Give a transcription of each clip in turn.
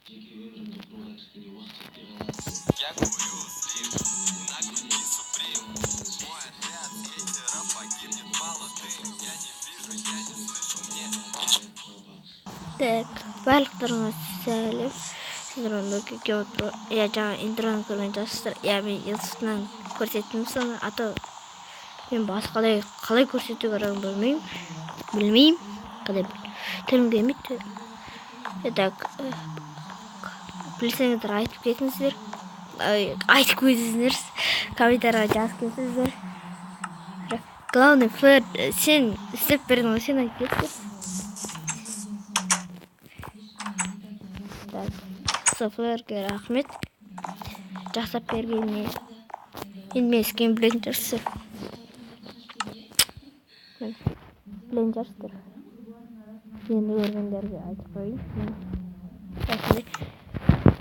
Я курю слив, на груди суприм. Мой отряд хейтеров погибнет молодым. Я не вижу, я не слышу, мне Так, барлықтарыңа сәлем. Сіздер онда иә, жаңа интроны көрген шығарсыздар. Иә, мен ютубтан көрсеттім соны, а то мен басқалай қалай көрсету керегін білмеймін. Білмеймін. Қалай тілім келмейді. Так, білсеңіздер айтып кетіңіздер. Айтып кетіңіздер. Комментарийға жазып кетіңіздер. Главный флэр сен істеп бердің ғой, сен айтып кетші. Так, сол флэрге рахмет. Жасап бергеніне. Енді мен скин білетін шығарсыздар. Білетін шығарсыздар. Енді көргендерге айтып қояйын. Осындай.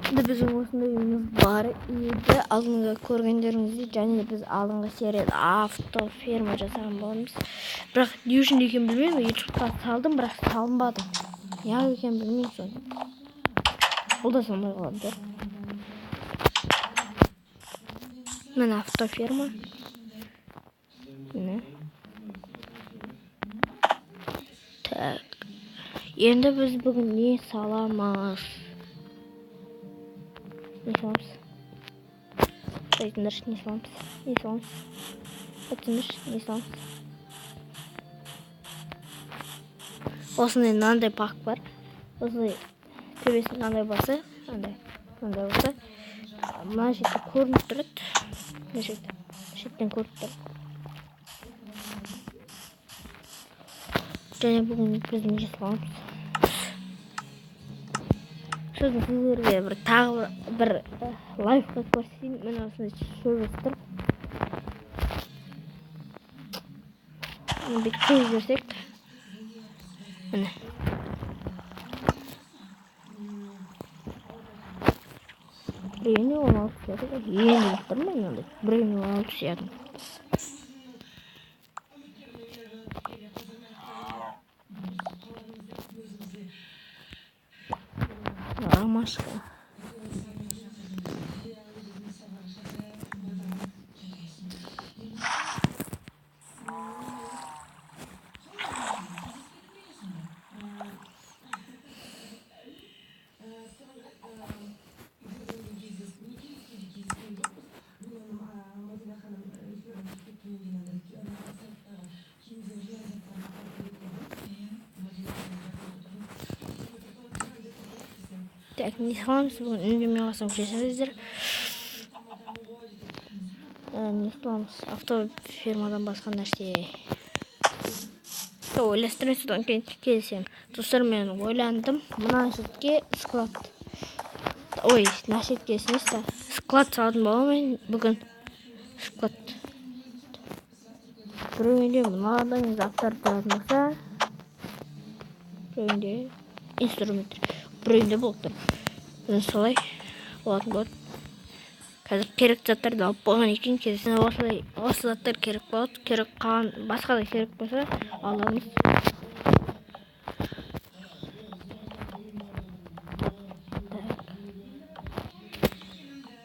Енді біздің осындай үйіміз бар еді. Алдыңғы көргендеріңіздей, және біз алдыңғы серияда автоферма жасаған болатынбыз. Бірақ не үшін екенін білмеймін, ютубқа салдым, бірақ салынбады. Неғып екенін білмеймін соны. Бұл да салмай қалады. Міне автоферма. Міне. Так. Енді біз бүгін не саламыз? Не саламыз? Айтыңдаршы, не саламыз? Не саламыз? Айтыңдаршы, не саламыз? Осындай мынандай пак бар. Осындай төбесі мынандай болса, мынандай болса, мына жерде көрініп тұрады. Мына жерде, шеттен көрініп тұрады. Және бүгін біз не саламыз? Сосын сіздерге бір тағы бір лайфхак көрсетейін. Міне осындай шөп өсіп тұр. Бүйтіп қойып жіберсек. Міне. Біреуіне 16 сияды ғой. Енді біліп тұрмын мен мынандай. Біреуіне 16 сияды. Ромашка. Так, не саламыз бүгін, үндемей қалсам кешіріңіздер. Не саламыз? Автофермадан басқа нәрсе. Ойластырайын, содан кейін келісемін. Достар, мен ойландым. Мына шетке склад. Ой, мына шетке емес та. Склад салатын боламын мен бүгін. Склад. Біреуінде мынадай заттар тұратын болса, біреуінде инструменттер. Біреуінде болып тұр. Міне солай болатын болады. Қазір керек заттарды алып болған екен. Кезінде осылай осы заттар керек болады. Керек қалған басқа да керек болса аламыз. Так.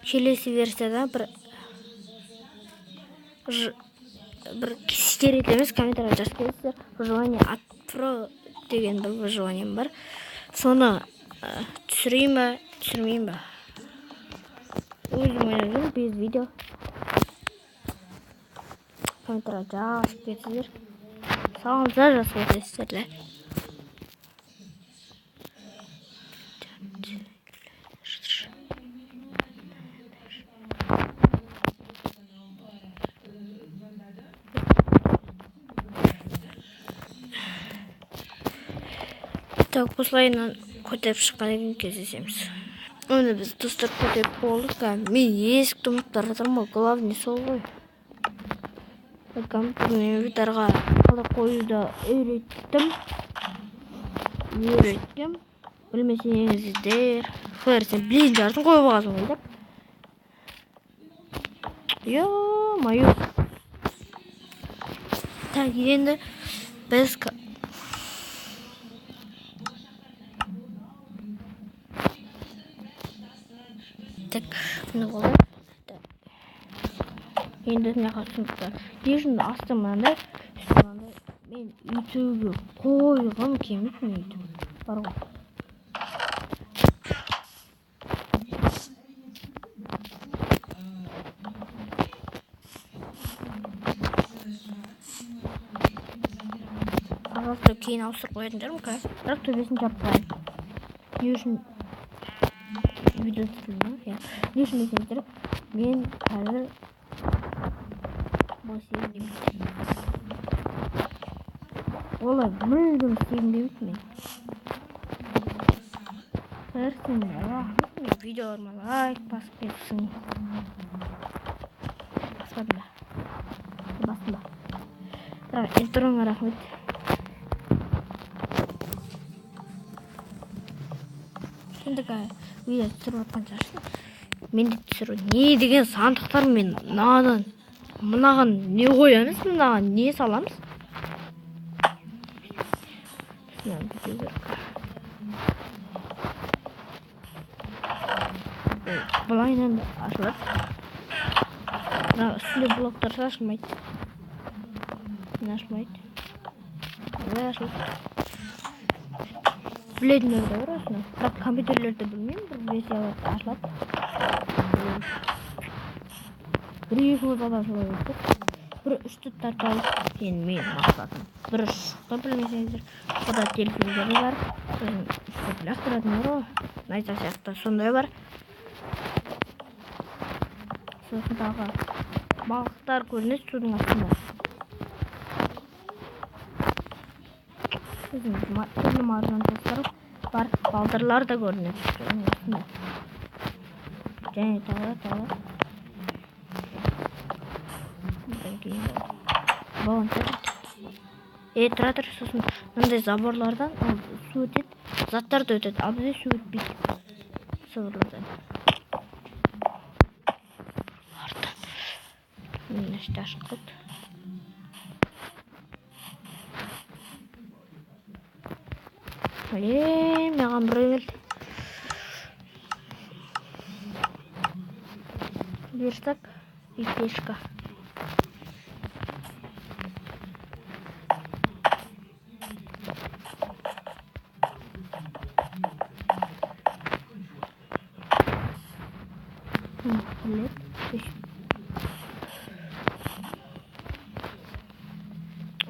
Келесі версияда бір керек емес, комментарийға жазып кетесіздер. Выживание от про деген бір выживанием бар. Соны түсірейін ба, түсірмейін ба? Өзім ойнап жүрмін, без видео. Комментарийға жазып кетесіздер. Саламыздар, жазып кетесіздер де. Так, осылайынан көтеріп шыққан екен, кездесеміз. Оны біз достар көтеріп болдық. Мен есікті ұмытып бара жатырмын ғой, главный сол ғой. Компьютерный инвентарға қалай қоюды үйреттім. Үйреттім. Білмесеңіздер, флэр сен білетін шығарсың, қойып алғансың ғой деп. Ё-моё. Так, енді біз Так, міне болды. Енді мына жаққа сундуктар. Не үшін асты мынандай, үсті мынандай. Мен үйтуге қойғым келмейді, мен өйтіп. Бар ғой. Пожалуйста, кейін ауыстырып қоятын шығармын қазір. Бірақ төбесін жаппаймын. Не үшін видео түсірдім ма? Иә. Не үшін десеңіздер, мен қазір бұл істегім келмейді. Олай мүлдем істегім келмейді мен. Қазір сен рахмет, мен видеоларыма лайк басып кетсің. Баспадым ба? Бастым ба? Бірақ интроңа рахмет. Енді қазір видео түсіріп жатқан шығарсың. Мен де түсіру. Не деген сандықтар мен мынадан, мынаған не қоямыз, мынаған не саламыз? Мынаны бүйту керек. Былайынан да ашылады. Мына үстінде блоктар ашылмайды. Мына ашылмайды. Былай ашылады. Білетіндер де бар осыны. Бірақ компьютерлерді білмеймін, бір версияларда ашылады. Бір екі болса да ашыла береді. Бір үшті тарталық. Енді менің мақсатым. Бір үш шықты білмесеңіздер. Ода дельфиндер бар. Сосын үшті лақтыратын бар ғой. Найза сияқты сондай бар. Сосын тағы балықтар көрінеді судың астында. Сосын түрлі маржан тастар бар, балдырлар да көрінеді судың астында. Және тағы да, тағы да. Одан кейін баланс. Тұра тұр, сосын мындай заборлардан ол су өтеді, заттар да өтеді, ал бізде су өтпейді. Заборлардан. Міне іште ашық қалды. Маған біреу келді. Верстак и печка.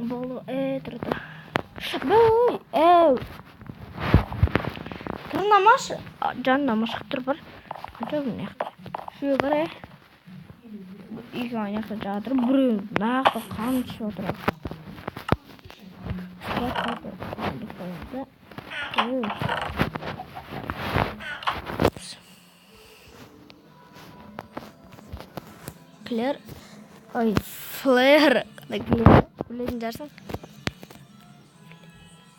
Болды, тұрды. Бұл, Тырнамаш, жанына машық тұр бар. Қанша мына жақта? Үшеуі бар, Екеуі ана жақта жатыр, біреуі мына жақта қан ішіп отыр. Клер, ой, флэр, клер, білетін шығарсың.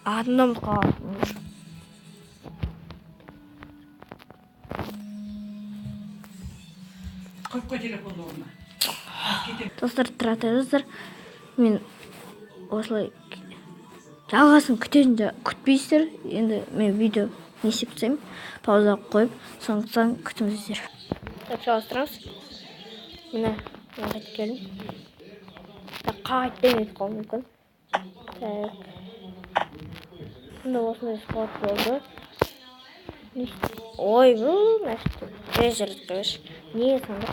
Атын да ұмытып қалғанмын. Қойып қой телефонды орнына. Достар, тұра тұрыңыздар. Мен осылай жалғасын күтетін де күтпейсіздер. Енді мен видео не істеп тастаймын, пауза қойып, сондықтан күтіңіздер. Так, жалғастырамыз. Міне, мен қайтып келдім. Так, қайтадан кетіп қалуым мүмкін. Так. Мында осындай склад болды. Ой, бұл нәрсе. Жер қойшы. Не сандық?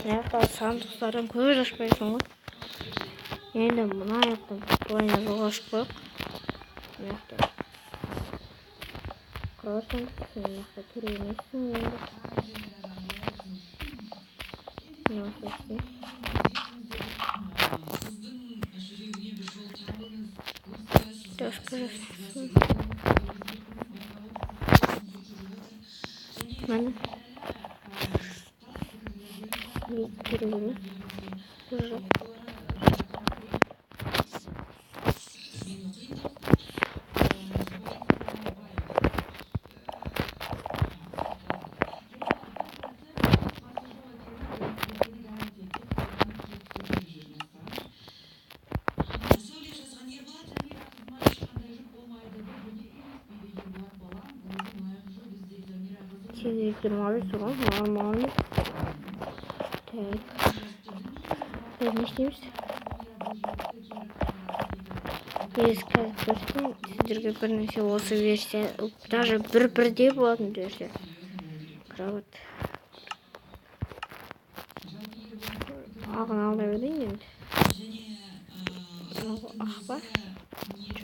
Мына жақта сандықтардан көз ашпайсың ғой. Енді мына жақтан былайына жол ашып қояйық. Мына жақта қырық сандық, сен мына жақта керек емессің енді. Мына осылай істейміз. Міне. Керек емес. Уже. 825 урон, нормально. Так. Біз не істейміз? Негізі қазір көрсетейін сіздерге бір нәрсе. Осы версия даже бір бірдей болатын версия. Кровать. Ағын алда берейін енді. Мынау ақ па?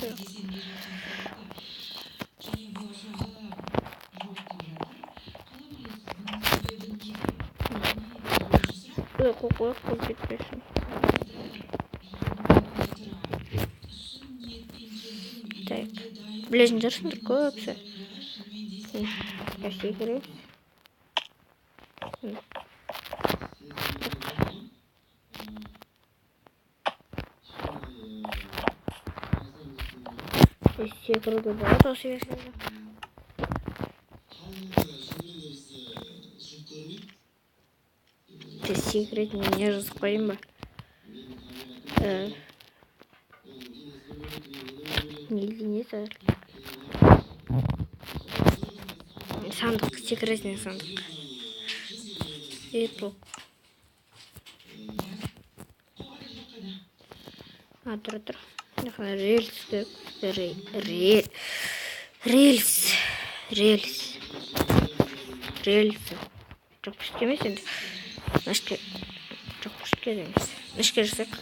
Жоқ. Ой, қой қояйық, қол кетпесін. Так. Білетін шығарсыңдар көбісі. Міне, секіреміз. Міне. Секіруге болады осы версияда. Тез секіретін не жазып қояйын ба? Э, Не не Сандық, секіретін сандық. И блок. А, тұр, тұр. Мына рельс керек. Рельс. Рельс. Рельс. Жоқ, күшті емес енді. Мына жоқ, күшті емес. Мына жасайық.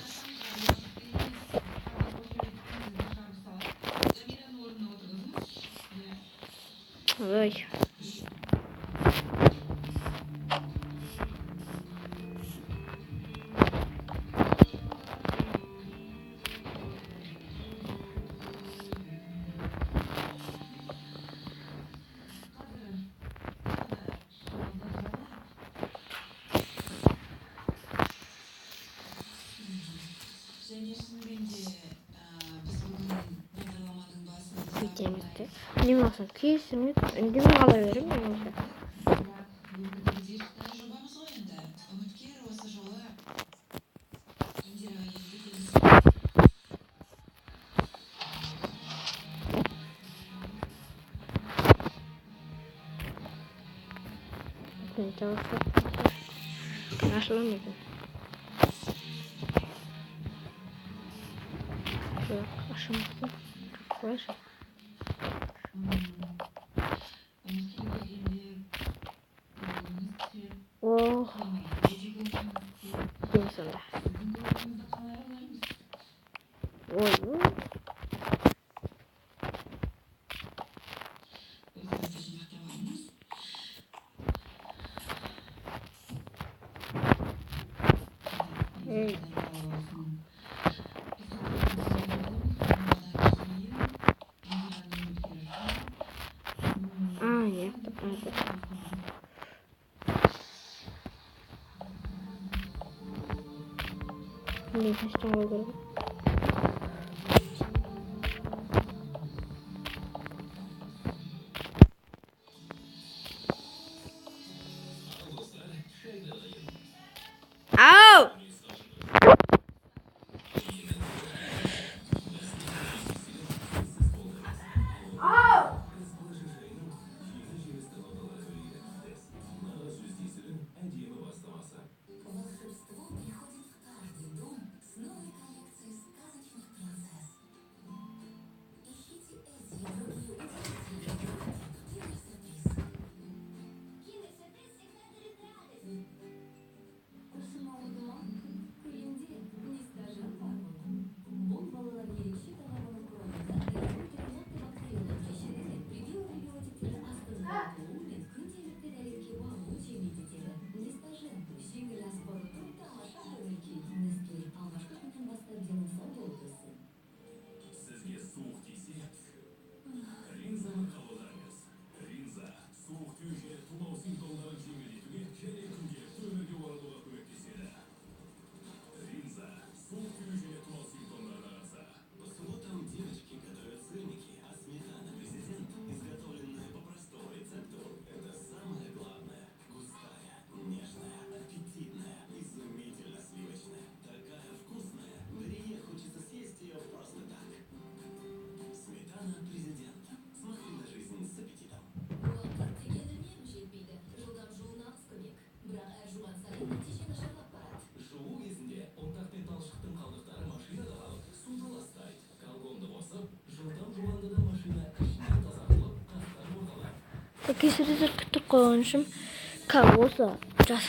Ой. Бүйтеміз де. Үндемей қалсам кешіріңіз. Үндемей қала беремін мен осы. Ашыла ма екен? Жоқ, ашылмапты. Қойшы. Ох. Дейміз сонда. Ой, ой. Ей. А, нет, это. Блин, что қою керек? Ау! Так, кешіріңіздер күттіріп қойған үшін. Қазір осы жас